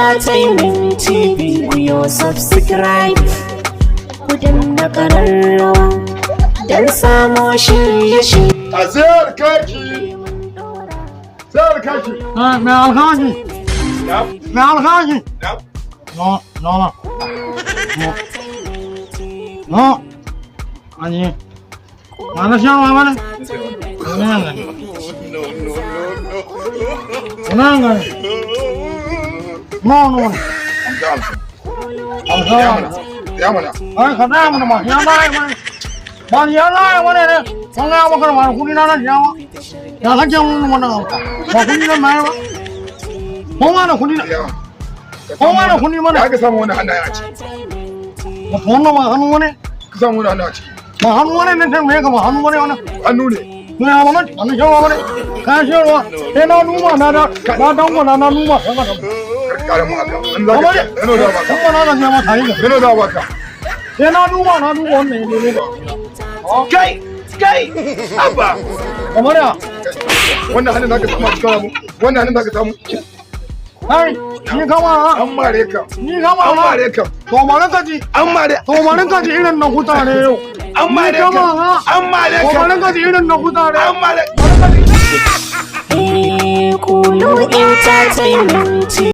Entertainment TV. Ku yo subscribe, ku danna ƙararrawa don samo shirye-shirye. A sayar kaki. Sayar kaki. Mai alhaji. Na. Mai alhaji. Na. No, no, no. No. No. Aji. Ba na siyarwa ba ne? Ina gani. Ina gani. No, no. 50 50. 50. Ya mana. Ai, ka tsaya mana, ba siya za a yi mana. Ba siya za a yi mana ne. Sun gaya maka da ba da kuɗi na na siya ba. Ya kake mun wannan abu? Ba kuɗi na bayar ba. Ko ma da kuɗi na. Ya. Ko ma da kuɗi mana. Ya ka samu wani hannaye a ciki. Ba wannan ba hannu wani. Ka samu wani hannu a ciki. Ba hannu wani ne, sai ka ba hannu wani wannan. Hannu ne. Na ba mana, ba na siyarwa ba ne. Kayan siyarwa. Sai na numa na da na dangwala na numa sai ka tafi. Kar ka kara mu haka. An za Kamar ka. Nano za baka. dangwala na siya mata yi. Nano za baka. Sai na duba wannan ya daidai da. Kai! Kai! Abba! Kamar ya. Wannan hannun zaka samu a cikin ramu. Wannan hannun zaka samu. Kai, ni kama ha. An mare ka. Ni kama An ha. mare ka. To marin ka ji. An mare. To marin ka ji irin na kutare yau. An mare Ni kama ka. ha. An mare To ka. marin ka ji irin na kutare. An mare. Kulu Entertainment.